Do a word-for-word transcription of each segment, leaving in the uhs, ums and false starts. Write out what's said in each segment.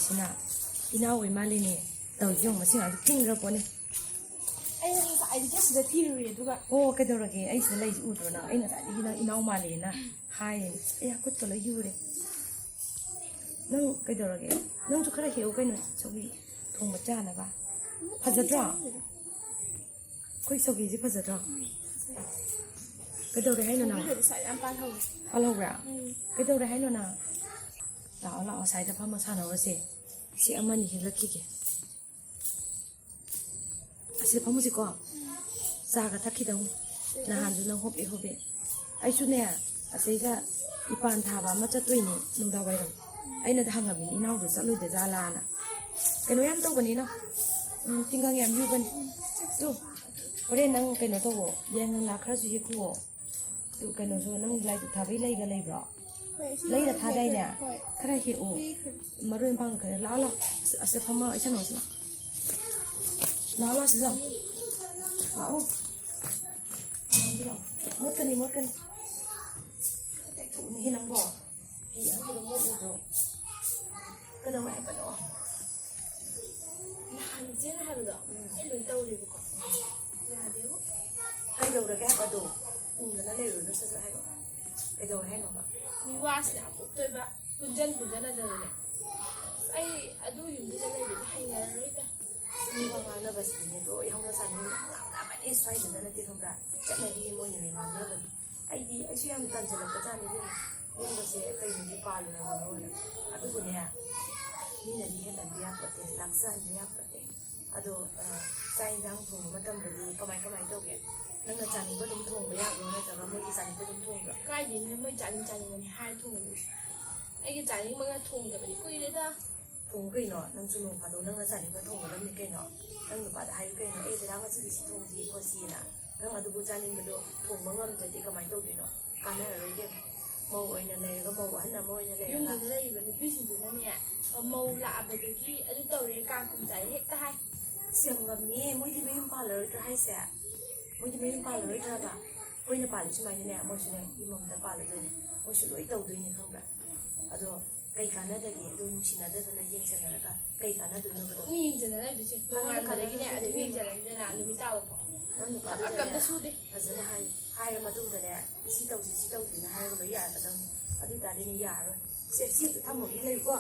ꯁꯤꯅ ꯏꯅꯥꯎ ꯑꯣꯏ ꯃꯥꯜꯂꯤꯅꯦ꯫ ꯇꯧꯔꯤꯁꯤ ꯌꯦꯡꯉꯨ, ꯃꯁꯤ ꯉꯥꯛꯇ ꯊꯤꯡꯈ꯭ꯔ ꯄꯣꯠꯅꯤ꯫ ꯑꯩꯅ ꯉꯁꯥꯏꯗꯒꯤ ꯁꯤꯗ ꯊꯤꯔꯨꯔꯦ, ꯑꯗꯨꯒ ꯑꯣ, ꯀꯩꯗꯧꯔꯒꯦ? ꯑꯩ ꯁꯤꯗ ꯂꯩꯁꯤ ꯎꯗ꯭ꯔꯣ ꯅꯪ? ꯑꯩ ꯉꯁꯥꯏꯗꯒꯤ ꯅꯪ ꯏꯅꯥꯎ ꯃꯥꯜꯂꯦꯅ ꯍꯥꯏꯔꯤꯅꯦ꯫ ꯑꯩ ꯈꯨꯠꯀ ꯂꯣꯏ ꯌꯨꯔꯦ꯫ ꯅꯪ ꯀꯩꯗꯧꯔꯒꯦ? ꯅꯪꯁꯨ ꯈꯔ ꯍꯦꯛꯎ ꯀꯩꯅꯣ, ꯁꯧꯒ꯭ꯔꯤ ꯊꯣꯡꯕ ꯆꯥꯅꯕ꯫ ꯐꯖꯗ꯭ꯔꯣ? ꯑꯩꯈꯣꯏ ꯁꯧꯒ꯭ꯔꯤꯁꯦ ꯐꯖꯗ꯭ꯔꯣ? ꯀꯩꯗꯧꯔꯦ ꯍꯥꯏꯅꯣ ꯅꯪ? ꯁꯧꯒ꯭ꯔꯤꯗꯣ ꯁ꯭ꯋꯥꯏ ꯌꯥꯝ ꯄꯥꯜꯍꯧꯋꯦ꯫ ꯄꯥꯜꯍꯧꯕ꯭ꯔꯥ? ꯎꯝ꯫ ꯀꯩꯗꯧꯔꯦ ꯍꯥꯏꯅꯣ ꯅꯪ? ꯂꯥꯛꯑꯣ, ꯂꯥꯛꯑꯣ, ꯁ꯭ꯋꯥꯏꯗ ꯐꯝꯃ ꯁꯥꯟꯅꯧꯔꯁꯦ꯫ ꯁꯤ ꯑꯃꯅꯤ ꯍꯦꯛꯂꯛꯈꯤꯒꯦ꯫ ꯑꯁꯤꯗ ꯐꯝꯃꯨꯁꯤꯀꯣ꯫ ꯆꯥꯒ ꯊꯛꯈꯤꯗꯧꯅꯤ꯫ ꯅꯍꯥꯟꯁꯨ ꯅꯪ ꯍꯣꯕꯦ ꯍꯣꯕꯦ꯫ ꯑꯩꯁꯨꯅꯦ, ꯑꯁꯤꯗ ꯏꯄꯥꯟ ꯊꯥꯕ ꯑꯃ ꯆꯠꯇꯣꯏꯅꯦ ꯅꯨꯡꯗꯥꯡ ꯋꯥꯏꯔꯝ꯫ ꯑꯩꯅ ꯍꯪꯉꯝꯃꯤꯅꯦ ꯏꯅꯥꯎꯗꯣ ꯆꯠꯂꯣꯏꯗ ꯖꯥꯠꯂꯥꯅ꯫ ꯀꯩꯅꯣ ꯌꯥꯝ ꯇꯧꯕꯅꯤꯅ, ꯎꯝ, ꯇꯤꯡꯒꯪ ꯌꯥꯝ ꯌꯨꯕꯅꯤ꯫ ꯇꯨ, ꯍꯣꯔꯦꯟ ꯅꯪ ꯀꯩꯅꯣ ꯇꯧꯋꯣ, ꯌꯥꯏꯉꯪꯂꯥ ꯈꯔꯁꯨ ꯍꯦꯛꯄꯨꯋꯣ꯫ ꯇꯨ, ꯀꯩꯅꯣꯁꯨ, ꯅꯪ ꯂꯥꯏ ꯙꯨꯛ ꯊꯥꯕꯩ ꯂꯩꯒ ꯂꯩꯕ꯭ꯔꯣ? ꯍꯣꯏ, ꯁꯤ ꯂꯩꯔ ꯂꯣꯏ ꯊꯥꯗꯥꯏꯅꯦ? ꯍꯦꯛꯈ꯭ꯔꯦ꯫ ꯍꯣꯏ꯫ ꯈꯔ ꯍꯦꯛꯑꯣ꯫ ꯄꯤꯈ꯭ꯔꯦ꯫ ꯃꯔꯣꯏ ꯃꯄꯥꯡ ꯈꯔ ꯂꯥꯛꯑꯣ, ꯂꯥꯛꯑꯣ꯫ ꯑꯁ, ꯑꯁ, ꯐꯝꯃ ꯏꯁꯥ ꯅꯨꯡꯉꯥꯏꯁꯤ ꯂꯥꯛꯑꯣ꯫ ꯂꯥꯛꯑꯣ, ꯂꯥꯛꯑꯣ, ꯁꯤꯗ ꯂꯥꯛꯑꯣ꯫ ꯂꯥꯛꯑꯣ꯫ ꯃꯣꯠꯀꯅꯤ, ꯃꯣꯠꯀꯅꯤ꯫ ꯇꯦꯛꯊꯣꯛꯅꯤꯍꯦ ꯅꯪꯕꯣ꯫ ꯐꯤ ꯑꯍꯟꯕꯗꯣ ꯃꯣꯠꯂꯣꯏꯗ꯭ꯔꯣ? ꯀꯩꯗꯧꯋꯦ ꯍꯥꯏꯕꯅꯣ? ꯅꯍꯥꯟ ꯏꯆꯦꯅ ꯍꯥꯏꯕꯗꯣ, ꯎꯝ꯫ ꯑꯩ ꯂꯣꯏ ꯇꯧꯔꯦꯕꯀꯣ꯫ ꯌꯥꯗꯦꯕꯨ꯫ ꯀꯩꯗꯧꯔꯒꯦ ꯍꯥꯏꯕ ꯑꯗꯣ? ꯎꯪꯗꯅ ꯂꯩꯔꯨꯔꯅꯨ, ꯁꯠ ꯁꯠ ꯍꯥꯏꯔꯛꯑꯣ꯫ ꯀꯩꯗꯧꯔꯦ ꯍꯥꯏꯅꯣꯕ? ꯃꯤ ꯋꯥꯁꯤꯅ ꯌꯥꯝ ꯎꯠꯇꯣꯏꯕ, ꯄꯨꯟꯖꯟ ꯄꯨꯟꯖꯟꯅꯗꯅꯅꯦ꯫ ꯑꯩ ꯑꯗꯨ ꯌꯨꯝꯗꯨꯗ ꯂꯩꯕꯗꯤ ꯍꯩꯅꯔꯔꯣꯏꯗ꯫ ꯃꯤ ꯋꯥ ꯉꯥꯡꯅꯕꯁꯤꯗꯤꯅꯦ, ꯂꯣꯏ ꯍꯧꯅ ꯁꯥꯅꯤ ꯉꯥꯡꯅꯕꯅꯦ ꯁ꯭ꯋꯥꯏꯗꯨꯗ ꯅꯠꯇꯦ, ꯈꯪꯕ꯭ꯔꯥ? ꯆꯠꯅꯕꯤ ꯑꯃ ꯑꯣꯏꯅꯅꯦ ꯉꯥꯡꯅꯕꯅꯤ꯫ ꯑꯩꯗꯤ, ꯑꯩꯁꯨ ꯌꯥꯝ ꯇꯟꯁꯤꯜꯂꯛꯄ ꯖꯥꯠꯅꯤ ꯏꯕꯦꯝꯃ꯫ ꯌꯨꯝꯒꯁꯦ ꯀꯩꯅꯣꯗꯤ ꯄꯥꯜꯂꯨꯔꯕꯅꯣꯅ꯫ ꯑꯗꯨꯕꯨꯅꯦ, ꯃꯤꯅꯗꯤ ꯍꯦꯟꯍꯟꯕ ꯌꯥꯄꯣꯠꯇꯦ, ꯂꯥꯛꯆꯍꯟꯕ ꯌꯥꯄꯣꯠꯇꯦ꯫ ꯑꯗꯣ, ꯑ, ꯆꯥꯛ ꯏꯟꯖꯥꯡ ꯊꯣꯡꯕ ꯃꯇꯝꯗꯗꯤ ꯀꯃꯥꯏ ꯀꯃꯥꯏ ꯇꯧꯒꯦ? ꯅꯪꯅ ꯆꯥꯅꯤꯡꯕ ꯑꯗꯨꯝ ꯊꯣꯡꯕ ꯌꯥꯕ꯭ꯔꯣ, ꯅꯠꯇ꯭ꯔꯒ ꯃꯣꯏꯒꯤ ꯆꯥꯅꯤꯡꯕ ꯑꯗꯨꯝ ꯊꯣꯡꯕ꯭ꯔꯣ? ꯀꯥꯏꯗꯩꯅꯣ, ꯃꯣꯏ ꯆꯥꯅꯤꯡ ꯆꯥꯅꯤꯡꯕꯅꯤ ꯍꯥꯏꯔ ꯊꯣꯡꯉꯤꯅꯤ꯫ ꯑꯩꯒꯤ ꯆꯥꯅꯤꯡꯕꯒ ꯊꯣꯡꯗꯕꯗꯤ ꯀꯨꯏꯔꯦꯗ꯫ ꯊꯣꯡꯉꯨ ꯀꯩꯅꯣ, ꯅꯪꯁꯨ ꯅꯣꯡ ꯐꯥꯗꯣꯛ ꯅꯪꯅ ꯆꯥꯅꯤꯡꯕ ꯊꯣꯡꯒꯗꯕꯅꯤ ꯀꯩꯅꯣ꯫ ꯅꯪ ꯅꯨꯄꯥꯗ ꯍꯥꯏꯌꯨ ꯀꯩꯅꯣ, "ꯑꯦ ꯗꯗꯥ, ꯉꯁꯤꯗꯤ ꯁꯤ ꯊꯣꯡꯁꯤ ꯈꯣꯠꯁꯤꯅ"꯫ ꯅꯪ ꯑꯗꯨꯕꯨ ꯆꯥꯅꯤꯡꯕꯗꯣ ꯊꯣꯡꯕ ꯉꯝꯗ꯭ꯔꯗꯤ ꯀꯃꯥꯏꯅ ꯇꯧꯗꯣꯏꯅꯣ? ꯀꯥꯟꯅꯔꯔꯣꯏ ꯏꯕꯦꯝꯃ꯫ ꯃꯧ ꯑꯣꯏꯅ ꯂꯩꯔꯒ, ꯃꯧ ꯑꯍꯟ ꯑꯃ ꯑꯣꯏꯅ ꯂꯩꯔꯒ꯫ ꯌꯨꯝꯗꯨꯗ ꯂꯩꯔꯤꯕ ꯅꯨꯄꯤꯁꯤꯡꯗꯨꯅꯅꯦ, ꯃꯧ ꯂꯥꯛꯑꯕꯗꯒꯤ ꯑꯗꯨ ꯇꯧꯔꯦ, ꯀꯥꯡ ꯀꯨꯝ ꯆꯥꯏꯔꯦ ꯍꯦꯛꯇ ꯍꯥꯏ꯫ ꯑꯁ, ꯌꯥꯝ ꯉꯝꯃꯤꯌꯦ꯫ ꯃꯣꯏꯗꯤ ꯃꯌꯨꯝ ꯄꯥꯜꯂꯔꯣꯏꯗ꯭ꯔꯣ ꯍꯥꯏꯁꯦ? ꯃꯣꯏꯗꯤ ꯃꯌꯨꯝ ꯄꯥꯜꯂꯔꯣꯏꯗ꯭ꯔꯕ? ꯑꯩꯈꯣꯏꯅ ꯄꯥꯜꯂꯤ ꯁꯨꯃꯥꯏꯅꯅꯦ, ꯃꯣꯏꯁꯨꯅꯦ ꯌꯨꯝ ꯑꯃꯗ ꯄꯥꯜꯂꯗꯣꯏꯅꯦ꯫ ꯃꯣꯏꯁꯨ ꯂꯣꯏ ꯇꯧꯗꯣꯏꯅꯦ, ꯈꯪꯕ꯭ꯔꯥ? ꯑꯗꯣ ꯀꯩ ꯀꯥꯟꯅꯗꯒꯦ? ꯑꯗꯨ ꯅꯨꯡꯁꯤꯅꯗꯗꯅ ꯌꯦꯡꯁꯟꯅꯔꯒ ꯀꯩ ꯀꯥꯟꯅꯗꯣꯏꯅꯣꯕꯗꯣ? ꯑꯗꯨꯝ ꯌꯦꯡꯖꯟꯅ ꯂꯩꯕꯁꯦ, ꯅꯣꯡꯉꯥꯟꯕꯗꯒꯤꯅꯦ ꯑꯗꯨꯝ ꯌꯦꯡꯖꯜꯂꯛꯏꯗꯅ ꯅꯨꯃꯤꯠ ꯇꯥꯕ ꯐꯥꯎ꯫ ꯅꯪ ꯅꯨꯄꯥꯗꯨꯗꯅꯦ ꯊꯕꯛ ꯑꯝꯇ ꯁꯨꯗꯦ꯫ ꯐꯖꯅ ꯍꯥꯏꯌꯨ꯫ ꯍꯥꯏꯔ ꯃꯇꯨꯡꯗꯅꯦ, ꯁꯤ ꯇꯧꯁꯤ, ꯁꯤ ꯇꯧꯁꯤꯅ ꯍꯥꯏꯔꯒ ꯂꯣꯏ ꯌꯥꯔꯛꯀꯗꯕꯅꯤ꯫ ꯑꯗꯨ ꯑꯣꯏ ꯇꯥꯔꯗꯤꯅꯦ, ꯌꯥꯔꯔꯣꯏ꯫ ꯁꯦ, ꯁꯤ ꯑꯝꯇ ꯊꯝꯃꯣ, ꯁꯤ ꯂꯩꯌꯨꯀꯣ꯫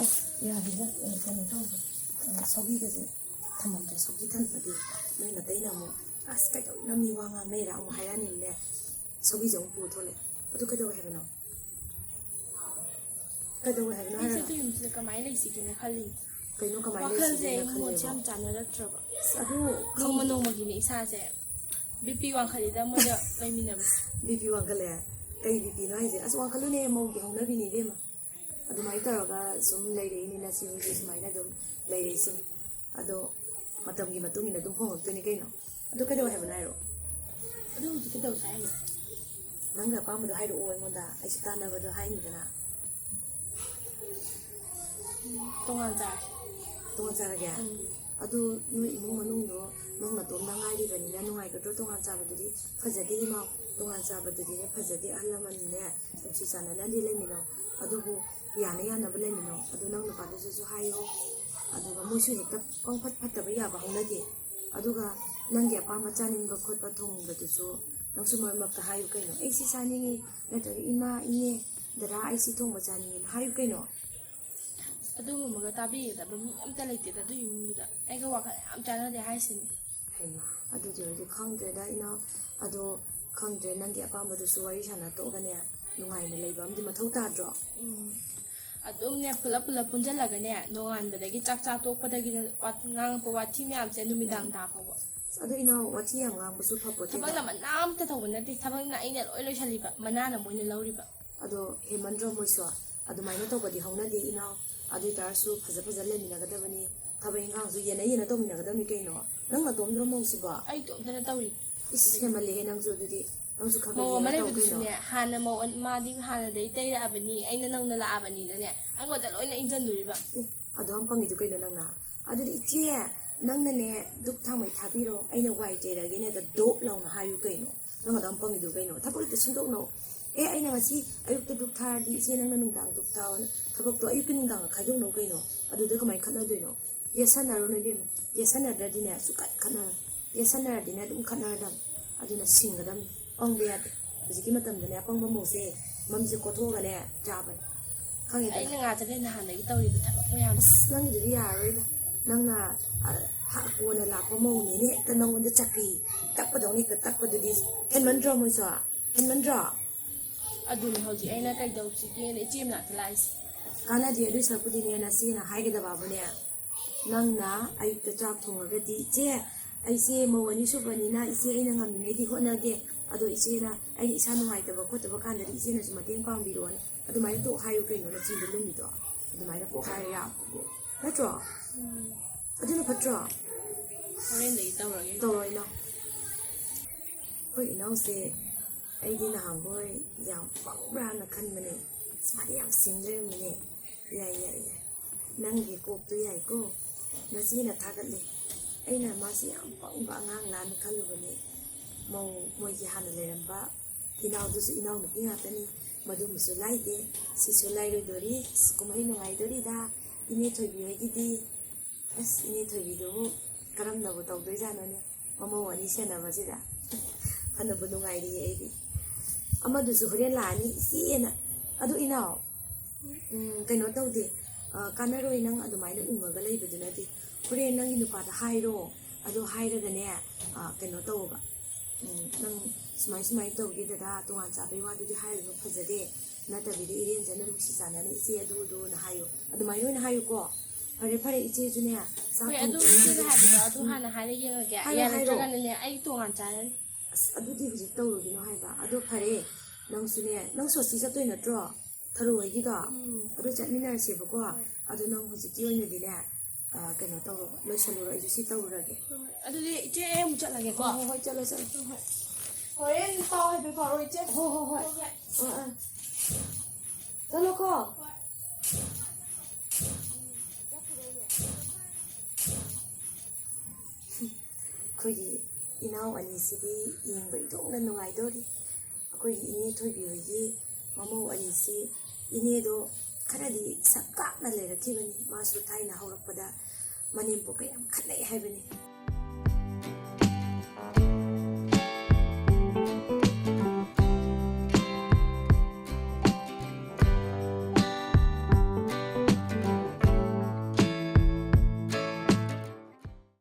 ꯑꯁ, ꯌꯥꯗꯦꯗ, ꯀꯩꯅꯣ ꯇꯧꯕ, ꯁꯧꯒꯤꯒꯁꯦ ꯊꯝꯃꯝꯗ꯭ꯔꯦ꯫ ꯁꯧꯒꯤ ꯊꯝꯃꯗꯤ ꯅꯣꯏ ꯅꯇꯩꯅ ꯑꯃꯨꯛ, "ꯑꯁ, ꯀꯩꯗꯧꯔꯤꯅꯣ, ꯃꯤ ꯋꯥ ꯉꯥꯡꯅꯩꯔꯥ?" ꯑꯃꯨꯛ ꯍꯥꯏꯔꯛꯑꯅꯤꯅꯦ꯫ ꯁꯧꯒꯤꯁꯦ ꯑꯃꯨꯛ ꯄꯨꯔ ꯊꯣꯛꯂꯛꯑꯦ꯫ ꯑꯗꯨ ꯀꯩꯗꯧꯋꯦ ꯍꯥꯏꯕꯅꯣ? ꯀꯩꯗꯧꯋꯦ ꯍꯥꯏꯕꯅꯣ ꯑꯩꯁꯦ ꯍꯥꯏꯔꯒ? ꯑꯗꯨ ꯌꯨꯝꯁꯤꯗ ꯀꯃꯥꯏꯅ ꯂꯩꯁꯤꯒꯦꯅ ꯈꯜꯂꯤꯅꯦ꯫ ꯀꯩꯅꯣ ꯀꯃꯥꯏꯅ ꯋꯥꯈꯜꯁꯦ ꯂꯩꯁꯤꯒꯦꯅ ꯃꯣꯠꯁꯦ ꯈꯜꯂꯤꯕꯣ? ꯌꯥꯝ ꯆꯥꯟꯅꯔꯛꯇ꯭ꯔꯕ꯫ ꯑꯁ, ꯑꯗꯨ ꯅꯣꯡꯃ ꯈꯪꯗꯦ꯫ ꯅꯣꯡꯃꯒꯤꯅꯦ ꯏꯁꯥꯁꯦ ꯕꯤ ꯄꯤ ꯋꯥꯡꯈꯠꯂꯤꯗ ꯃꯣꯏꯒ ꯂꯩꯃꯤꯟꯅꯕꯁꯦ꯫ B P ꯋꯥꯡꯈꯠꯂꯦ? ꯀꯩ ꯕꯤ ꯄꯤꯅꯣ ꯍꯥꯏꯁꯦ? ꯑꯁ, ꯋꯥꯡꯈꯠꯂꯨꯅꯦ, ꯃꯧꯒꯤ ꯍꯧꯅꯕꯤꯅꯦ ꯏꯕꯦꯝꯃ꯫ ꯑꯗꯨꯃꯥꯏꯅ ꯇꯧꯔꯒ ꯁꯨꯝ ꯂꯩꯔꯛꯏꯅꯤ, ꯅꯆꯦ ꯍꯣꯏꯁꯨ ꯁꯨꯃꯥꯏꯅ ꯑꯗꯨꯝ ꯂꯩꯔꯛꯏꯁꯤꯅꯤ꯫ ꯑꯗꯣ ꯃꯇꯝꯒꯤ ꯃꯇꯨꯡ ꯏꯟꯅ ꯑꯗꯨꯝ ꯍꯣꯡꯉꯛꯇꯣꯏꯅꯤ ꯀꯩꯅꯣ꯫ ꯑꯗꯨ ꯀꯩꯗꯧꯋꯦ ꯍꯥꯏꯕꯅꯣ ꯍꯥꯏꯔꯛꯑꯣ꯫ ꯑꯗꯨ ꯍꯧꯖꯤꯛ ꯀꯩꯗꯧꯁꯦ ꯍꯥꯏꯅꯣ? ꯅꯪꯅ ꯑꯄꯥꯝꯕꯗꯣ ꯍꯥꯏꯔꯛꯑꯣ ꯑꯩꯉꯣꯟꯗ, ꯑꯩꯁꯨ ꯇꯥꯟꯅꯕꯗꯣ ꯍꯥꯏꯅꯤꯗꯅ꯫ ꯇꯣꯉꯥꯟ ꯆꯥꯔꯦ꯫ ꯇꯣꯉꯥꯟ ꯆꯥꯔꯒꯦ? ꯎꯝ꯫ ꯑꯗꯨ ꯅꯣꯏ ꯏꯃꯨꯡ ꯃꯅꯨꯡꯗꯣ ꯅꯪ ꯅꯇꯣꯝꯗ ꯉꯥꯏꯔꯤꯕꯅꯤꯅ ꯅꯨꯡꯉꯥꯏꯒꯗ꯭ꯔꯣ? ꯇꯣꯉꯥꯟ ꯆꯥꯕꯗꯨꯗꯤ ꯐꯖꯗꯦ ꯏꯃꯥ, ꯇꯣꯉꯥꯟ ꯆꯥꯕꯗꯨꯗꯤꯅꯦ ꯐꯖꯗꯦ꯫ ꯑꯍꯜ ꯂꯃꯟꯅꯦ ꯅꯨꯡꯁꯤ ꯆꯥꯟꯅꯅꯗꯤ ꯂꯩꯃꯤꯟꯅꯧ, ꯑꯗꯨꯕꯨ ꯌꯥꯅ ꯌꯥꯅꯕ ꯂꯩꯃꯤꯟꯅꯧ꯫ ꯑꯗꯨ ꯅꯪ ꯅꯨꯄꯥꯗꯨꯁꯨ ꯍꯥꯏꯌꯣ, ꯑꯗꯨꯒ ꯃꯣꯏꯁꯨ ꯍꯦꯛꯇ ꯄꯪꯐꯠ ꯐꯠꯇꯕ ꯌꯥꯕ ꯍꯧꯅꯗꯦ꯫ ꯑꯗꯨꯒ ꯅꯪꯒꯤ ꯑꯄꯥꯝꯕ ꯆꯥꯅꯤꯡꯕ ꯈꯣꯠꯄ ꯊꯣꯡꯕꯗꯨꯁꯨ ꯅꯪꯁꯨ ꯃꯔꯛ ꯃꯔꯛꯇ ꯍꯥꯏꯌꯨ ꯀꯩꯅꯣ꯫ "ꯑꯩ ꯁꯤ ꯆꯥꯅꯤꯡꯉꯤ", ꯅꯠꯇ꯭ꯔꯒ "ꯏꯃꯥ, ꯏꯅꯦ, ꯗꯗꯥ, ꯑꯩ ꯁꯤ ꯊꯣꯡꯕ ꯆꯥꯅꯤꯡꯉꯦꯅ" ꯍꯥꯏꯌꯨ ꯀꯩꯅꯣ꯫ ꯑꯗꯨꯒꯨꯝꯕꯒ ꯇꯥꯕꯤꯒꯗꯕ ꯃꯤ ꯑꯝꯇ ꯂꯩꯇꯦꯗ ꯑꯗꯨꯒꯤ ꯏꯃꯨꯡꯗꯨꯗ꯫ ꯑꯩꯒ ꯋꯥꯈꯜ ꯌꯥꯝ ꯆꯥꯟꯅꯗꯦ ꯍꯥꯏꯁꯤꯅꯤ꯫ ꯍꯩꯃꯥ, ꯑꯗꯨꯗꯤ ꯑꯣꯏꯔꯗꯤ ꯈꯪꯗ꯭ꯔꯦꯗ ꯏꯅꯥꯎ꯫ ꯑꯗꯣ ꯈꯪꯗ꯭ꯔꯦ, ꯅꯪꯒꯤ ꯑꯄꯥꯝꯕꯗꯨꯁꯨ ꯋꯥꯔꯤ ꯁꯥꯟꯅ ꯇꯣꯛꯑꯒꯅꯦ, ꯅꯨꯡꯉꯥꯏꯅ ꯂꯩꯕ ꯑꯃꯗꯤ ꯃꯊꯧ ꯇꯥꯗ꯭ꯔꯣ? ꯎꯝ꯫ ꯑꯗꯨꯝꯅꯦ ꯄꯨꯂꯞ ꯄꯨꯂꯞ ꯄꯨꯟꯁꯤꯜꯂꯒꯅꯦ, ꯅꯣꯡꯉꯥꯟꯕꯗꯒꯤ ꯆꯥꯛ ꯆꯥ ꯇꯣꯛꯄꯗꯒꯤꯅ ꯋꯥ-, ꯉꯥꯡꯉꯛꯄ ꯋꯥꯊꯤ ꯃꯌꯥꯝꯁꯦ ꯅꯨꯃꯤꯗꯥꯡ ꯇꯥ ꯐꯥꯎꯕ꯫ ꯑꯁ, ꯑꯗꯣ ꯏꯅꯥꯎ, ꯋꯥꯊꯤ ꯌꯥꯝ ꯉꯥꯡꯕꯁꯨ ꯐꯄꯣꯠꯇꯦꯗ꯫ ꯊꯕꯛꯅ ꯃꯅꯥ ꯑꯝꯇ ꯇꯧꯕ ꯅꯠꯇꯦ, ꯊꯕꯛꯅ ꯑꯩꯅ ꯂꯣꯏ ꯂꯣꯏꯁꯜꯂꯤꯕ, ꯃꯅꯥꯅ ꯃꯣꯏꯅ ꯂꯧꯔꯤꯕ꯫ ꯑꯗꯣ ꯍꯦꯟꯃꯟꯗ꯭ꯔꯣ ꯃꯣꯏꯁꯨ? ꯑꯗꯨꯃꯥꯏꯅ ꯇꯧꯕꯗꯤ ꯍꯧꯅꯗꯦ ꯏꯅꯥꯎ꯫ ꯑꯗꯨ ꯑꯣꯏ ꯇꯥꯔꯁꯨ ꯐꯖ ꯐꯖ ꯂꯩꯃꯤꯟꯅꯒꯗꯕꯅꯤ, ꯊꯕꯛ ꯏꯪꯈꯥꯡꯁꯨ ꯌꯦꯟꯅ ꯌꯦꯟꯅ ꯇꯧꯃꯤꯟꯅꯒꯗꯕꯅꯤ ꯀꯩꯅꯣ꯫ ꯅꯪ ꯅꯇꯣꯝꯗ꯭ꯔꯣ ꯃꯧꯁꯤꯕꯣ? ꯑꯩ ꯏꯇꯣꯝꯇꯅ ꯇꯧꯔꯤ꯫ ꯏꯁ, ꯍꯦꯟꯃꯜꯂꯦꯍꯦ ꯅꯪꯁꯨ ꯑꯗꯨꯗꯤ꯫ ꯅꯪꯁꯨ ꯈꯔ ꯈꯔ ꯃꯧ ꯑꯃ ꯌꯦꯡꯉ ꯇꯧ ꯀꯩꯅꯣ꯫ ꯂꯩꯕꯗꯨꯁꯨꯅꯦ, ꯍꯥꯟꯅ ꯃꯧ ꯑꯟ-, ꯃꯥꯗꯤ ꯍꯥꯟꯅꯗꯩ ꯇꯩꯔꯛꯑꯕꯅꯤ, ꯑꯩꯅ ꯅꯧꯅ ꯂꯥꯛꯑꯕꯅꯤꯅꯅꯦ, ꯑꯩꯉꯣꯟꯗ ꯂꯣꯏꯅ ꯏꯟꯖꯟꯗꯣꯔꯤꯕ꯫ ꯑꯦ, ꯑꯗꯨ ꯌꯥꯝ ꯄꯪꯉꯤꯗꯨ ꯀꯩꯅꯣ ꯅꯪꯅ? ꯑꯗꯨꯗꯤ ꯏꯆꯦ, ꯅꯪꯅꯅꯦ ꯙꯨꯛ ꯊꯥꯡꯃꯩ ꯊꯥꯕꯤꯔꯣ, ꯑꯩꯅ ꯋꯥꯏ ꯇꯩꯔꯒꯦꯅꯦ, ꯑꯗ ꯗꯣꯞ ꯂꯥꯎꯅ ꯍꯥꯏꯌꯨ ꯀꯩꯅꯣ꯫ ꯅꯪ ꯑꯗꯨꯝ ꯄꯪꯉꯤꯗꯨ ꯀꯩꯅꯣ? ꯊꯕꯛ ꯍꯦꯛꯇ ꯁꯤꯟꯗꯣꯛꯅꯧ꯫ ꯑꯦ, ꯑꯩꯅ ꯉꯁꯤ ꯑꯌꯨꯛꯇ ꯙꯨꯛ ꯊꯥꯔꯗꯤ ꯏꯆꯦ ꯅꯪꯅ ꯅꯨꯡꯗꯥꯡ ꯙꯨꯛ ꯊꯥꯎꯅ꯫ ꯊꯕꯛꯇꯣ ꯑꯌꯨꯛꯀꯤ ꯅꯨꯡꯗꯥꯡꯒ ꯈꯥꯏꯗꯣꯛꯅꯧ ꯀꯩꯅꯣ꯫ ꯑꯗꯨꯗ ꯀꯃꯥꯏꯅ ꯈꯠꯅꯗꯣꯏꯅꯣ? ꯌꯦꯠꯁꯟꯅꯔꯨꯅꯨ ꯏꯕꯦꯝꯃ꯫ ꯌꯦꯠꯁꯟꯅꯗ꯭ꯔꯗꯤꯅꯦ ꯁꯨꯡꯈꯠ ꯈꯠꯅꯔꯣꯏ꯫ ꯌꯦꯠꯁꯟꯅꯔꯗꯤꯅꯦ ꯑꯗꯨꯝ ꯈꯠꯅꯔꯗꯝꯅꯤ꯫ ꯑꯗꯨꯅ ꯁꯤꯡꯒꯗꯝꯅꯤ꯫ ꯄꯪꯕ ꯌꯥꯗꯦ꯫ ꯍꯧꯖꯤꯛꯀꯤ ꯃꯇꯝꯗꯅꯦ ꯑꯄꯪꯕ ꯃꯧꯁꯦ ꯃꯝꯁꯦ ꯀꯣꯠꯊꯣꯛꯑꯒꯅꯦ ꯆꯥꯕꯅꯤ꯫ ꯈꯪꯉꯦꯗꯅ? ꯑꯩꯅ ꯉꯥꯛꯇꯅꯦ ꯅꯍꯥꯟꯗꯒꯤ ꯇꯧꯔꯤꯕ ꯊꯕꯛ ꯃꯌꯥꯝꯁꯦ꯫ ꯑꯁ, ꯅꯪꯒꯤꯗꯨꯗꯤ ꯌꯥꯔꯔꯣꯏꯗ꯫ ꯅꯪꯅ, ꯑ, ꯍ-, ꯀꯣꯟꯅ ꯂꯥꯛꯄ ꯃꯧꯅꯦꯅ ꯍꯦꯛꯇ ꯅꯪꯉꯣꯟꯗ ꯆꯀ꯭ꯔꯤ ꯇꯛꯄꯗꯧꯅ ꯍꯦꯛꯇ ꯇꯛꯄꯗꯨꯗꯤ ꯍꯦꯟꯃꯟꯗ꯭ꯔꯣ ꯃꯣꯏꯁꯨ? ꯍꯦꯟꯃꯟꯗ꯭ꯔꯣ? ꯑꯗꯨꯅꯤ ꯍꯧꯖꯤꯛ ꯑꯩꯅ ꯀꯩꯗꯧꯁꯤꯒꯦꯅ ꯏꯆꯦ ꯃꯅꯥꯛꯇ ꯂꯥꯛꯏꯁꯦ꯫ ꯀꯥꯟꯅꯗꯦ, ꯑꯗꯨꯏ ꯁꯔꯨꯛꯄꯨꯗꯤꯅꯦ, ꯅꯆꯦꯅ ꯍꯥꯏꯒꯗꯕꯕꯨꯅꯦ, ꯅꯪꯅ ꯑꯌꯨꯛꯇ ꯆꯥꯛ ꯊꯣꯡꯉꯒꯗꯤ, "ꯏꯆꯦ, ꯑꯩꯁꯦ ꯃꯧ ꯑꯅꯤꯁꯨꯕꯅꯤꯅ ꯏꯆꯦ ꯑꯩꯅ ꯉꯝꯃꯤꯉꯩꯗꯤ ꯍꯣꯠꯅꯒꯦ, ꯑꯗꯣ ꯏꯆꯦꯅ ꯑꯩ ꯏꯁꯥ ꯅꯨꯡꯉꯥꯏꯇꯕ ꯈꯣꯠꯇꯕ ꯀꯥꯟꯗꯗꯤ ꯏꯆꯦꯅꯁꯨ ꯃꯇꯦꯡ ꯄꯥꯡꯕꯤꯔꯣꯅ"꯫ ꯑꯗꯨꯃꯥꯏꯅ ꯀꯣꯛ ꯍꯥꯏꯌꯨ ꯀꯩꯅꯣ, ꯅꯆꯤꯟꯗꯣ ꯂꯨꯝꯃꯤꯗꯣ꯫ ꯑꯗꯨꯃꯥꯏꯅ ꯀꯣꯛ ꯍꯥꯏꯔ ꯌꯥꯕꯗꯨꯕꯨ꯫ ꯅꯠꯇ꯭ꯔꯣ? ꯎꯝ꯫ ꯑꯗꯨꯅ ꯐꯠꯇ꯭ꯔꯣ? ꯍꯣꯔꯦꯟꯗꯒꯤ ꯇꯧꯔꯒꯦ꯫ ꯇꯧꯔꯣ, ꯏꯅꯥꯎ꯫ ꯑꯩꯈꯣꯏ ꯏꯅꯥꯎꯁꯦ ꯑꯩꯗꯤ ꯅꯍꯥꯟꯈꯣꯏ ꯌꯥꯝ ꯄꯪꯕ꯭ꯔꯥꯅ ꯈꯟꯕꯅꯦ꯫ ꯑꯁ, ꯃꯥꯗꯤ ꯌꯥꯝ ꯁꯤꯡ ꯂꯩꯔꯝꯃꯤꯅꯦ꯫ ꯌꯥꯏ, ꯌꯥꯏ, ꯌꯥꯏ꯫ ꯅꯪꯒꯤ ꯀꯣꯛꯇꯨ ꯌꯥꯏꯀꯣ꯫ ꯅꯆꯦꯅ ꯊꯥꯒꯠꯂꯦ꯫ ꯑꯩꯅ ꯃꯥꯁꯤ ꯌꯥꯝ ꯄꯪꯕ ꯑꯉꯥꯡꯂꯥꯅ ꯈꯜꯂꯨꯕꯅꯦ꯫ ꯃꯧ ꯃꯣꯏꯒꯤ ꯍꯥꯟꯅ ꯂꯩꯔꯝꯕ ꯏꯅꯥꯎꯗꯨꯁꯨ ꯏꯅꯥꯎꯅꯨꯄꯤ ꯉꯥꯛꯇꯅꯤ꯫ ꯃꯗꯨꯃꯁꯨ ꯂꯥꯏꯗꯦ꯫ ꯁꯤꯁꯨ ꯂꯥꯏꯔꯣꯏꯗꯣꯔꯤ꯫ ꯑꯁ, ꯀꯨꯝꯍꯩ ꯅꯨꯡꯉꯥꯏꯗꯣꯔꯤꯗ꯫ ꯏꯅꯦ ꯊꯣꯏꯕꯤ ꯍꯣꯏꯒꯤꯗꯤ꯫ ꯑꯁ, ꯏꯅꯦ ꯊꯣꯏꯕꯤꯗꯨꯕꯨ ꯀꯔꯝꯅꯕꯨ ꯇꯧꯗꯣꯏꯖꯥꯠꯅꯣꯅꯦ, ꯃꯃꯧ ꯑꯅꯤ ꯁꯦꯟꯅꯕꯁꯤꯗ꯫ ꯐꯅꯕꯨ ꯅꯨꯡꯉꯥꯏꯔꯤꯌꯦ ꯑꯩꯗꯤ꯫ ꯑꯃꯗꯨꯁꯨ ꯍꯣꯔꯦꯟ ꯂꯥꯛꯑꯅꯤ, ꯏꯆꯦꯅ꯫ ꯑꯗꯨ ꯏꯅꯥꯎ, ꯎꯝ, ꯀꯩꯅꯣ ꯇꯧꯗꯦ, ꯑ, ꯀꯥꯟꯅꯔꯣꯏ ꯅꯪ ꯑꯗꯨꯃꯥꯏꯅ ꯎꯪꯉꯒ ꯂꯩꯕꯗꯨꯅꯗꯤ꯫ ꯍꯣꯔꯦꯟ ꯅꯪꯒꯤ ꯅꯨꯄꯥꯗ ꯍꯥꯏꯔꯣ, ꯑꯗꯣ ꯍꯥꯏꯔꯒꯅꯦ, ꯑ, ꯀꯩꯅꯣ ꯇꯧꯋꯣꯕ, ꯎꯝ, ꯅꯪ ꯁꯨꯃꯥꯏ ꯁꯨꯃꯥꯏ ꯇꯧꯒꯦ ꯗꯗꯥ, ꯇꯣꯉꯥꯟ ꯆꯥꯕꯩ ꯋꯥꯗꯨꯗꯤ ꯍꯥꯏꯔꯨꯅꯨ, ꯐꯖꯗꯦ, ꯅꯠꯇꯕꯤꯗ ꯏꯔꯦꯟꯖꯅ ꯅꯨꯡꯁꯤ ꯆꯥꯟꯅꯅ ꯏꯆꯦ ꯑꯗꯨ ꯑꯗꯨꯅ ꯍꯥꯏꯌꯨ, ꯑꯗꯨꯃꯥꯏꯅ ꯑꯣꯏꯅ ꯍꯥꯏꯌꯨꯀꯣ꯫ ꯐꯔꯦ, ꯐꯔꯦ, ꯏꯆꯦꯁꯨꯅꯦ, ꯆꯥꯛ ꯍꯣꯏ, ꯑꯗꯨ ꯊꯣꯡꯗ꯭ꯔꯤꯉꯩꯗ ꯏꯆꯦꯅ ꯍꯥꯏꯕꯗꯣ ꯑꯗꯨ ꯍꯥꯟꯅ ꯍꯥꯏꯔ ꯌꯦꯡꯉꯒꯦ꯫ ꯍꯥꯏꯔꯣ, ꯍꯥꯏꯔꯣ꯫ ꯌꯥꯔꯛꯇ꯭ꯔꯒꯅꯅꯦ, ꯑꯩ ꯇꯣꯉꯥꯟ ꯆꯥꯔꯅꯤ꯫ ꯑꯁ, ꯑꯗꯨꯗꯤ ꯍꯧꯖꯤꯛ ꯇꯧꯔꯨꯒꯤꯅꯣ ꯍꯥꯏꯕ꯫ ꯑꯗꯣ ꯐꯔꯦ, ꯅꯪꯁꯨꯅꯦ, ꯅꯪ ꯁꯣꯁꯇꯤ ꯆꯠꯇꯣꯏ ꯅꯠꯇ꯭ꯔꯣ? ꯊꯔꯣ ꯍꯣꯏꯒꯤꯗꯣ? ꯎꯝ꯫ ꯑꯗꯨ ꯆꯠꯃꯤꯟꯅꯔꯁꯦꯕꯀꯣ꯫ ꯍꯣꯏ꯫ ꯑꯗꯣ ꯅꯪ ꯍꯧꯖꯤꯛꯀꯤ ꯑꯣꯏꯅꯗꯤꯅꯦ, ꯑ, ꯀꯩꯅꯣ ꯇꯧꯔꯣ, ꯂꯣꯏꯁꯜꯂꯨꯔꯣ, ꯑꯩꯁꯨ ꯁꯤ ꯇꯧꯔꯨꯔꯒꯦ꯫ ꯍꯣꯏ, ꯍꯣꯏ꯫ ꯑꯗꯨꯗꯤ ꯏꯆꯦ, ꯑꯩ ꯑꯃꯨꯛ ꯆꯠꯂꯒꯦꯀꯣ꯫ ꯍꯣꯏ, ꯍꯣꯏ, ꯍꯣꯏ, ꯆꯠꯂꯣ, ꯆꯠꯂꯣ꯫ ꯍꯣꯏ, ꯍꯣꯏ꯫ ꯍꯣꯔꯦꯟ ꯄꯥꯎ ꯍꯥꯏꯐꯦꯠ ꯐꯥꯎꯔꯛꯑꯣ, ꯏꯆꯦ꯫ ꯍꯣꯏ, ꯍꯣꯏ, ꯍꯣꯏ꯫ ꯍꯣꯏ, ꯍꯣꯏ꯫ ꯑꯥ, ꯑꯥ꯫ ꯆꯠꯂꯣꯀꯣ꯫ ꯍꯣꯏ꯫ ꯑꯩꯈꯣꯏꯒꯤ ꯏꯅꯥꯎ ꯑꯅꯤꯁꯤꯗꯤ ꯌꯦꯡꯕ ꯏꯟꯊꯣꯛꯅ ꯅꯨꯡꯉꯥꯏꯗꯧꯔꯤ꯫ ꯑꯩꯈꯣꯏꯒꯤ ꯏꯅꯦ ꯊꯣꯏꯕꯤ ꯍꯣꯏꯒꯤ ꯃꯃꯧ ꯑꯅꯤꯁꯤ, ꯏꯅꯦꯗꯣ ꯈꯔꯗꯤ ꯁꯛ ꯀꯥꯛꯅ ꯂꯩꯔꯛꯈꯤꯕꯅꯤ꯫ ꯃꯥꯁꯨ ꯊꯥꯏꯅ ꯍꯧꯔꯛꯄꯗ ꯃꯅꯦꯝꯄꯣꯛꯀ ꯌꯥꯝ ꯈꯠꯅꯩ ꯍꯥꯏꯕꯅꯤ꯫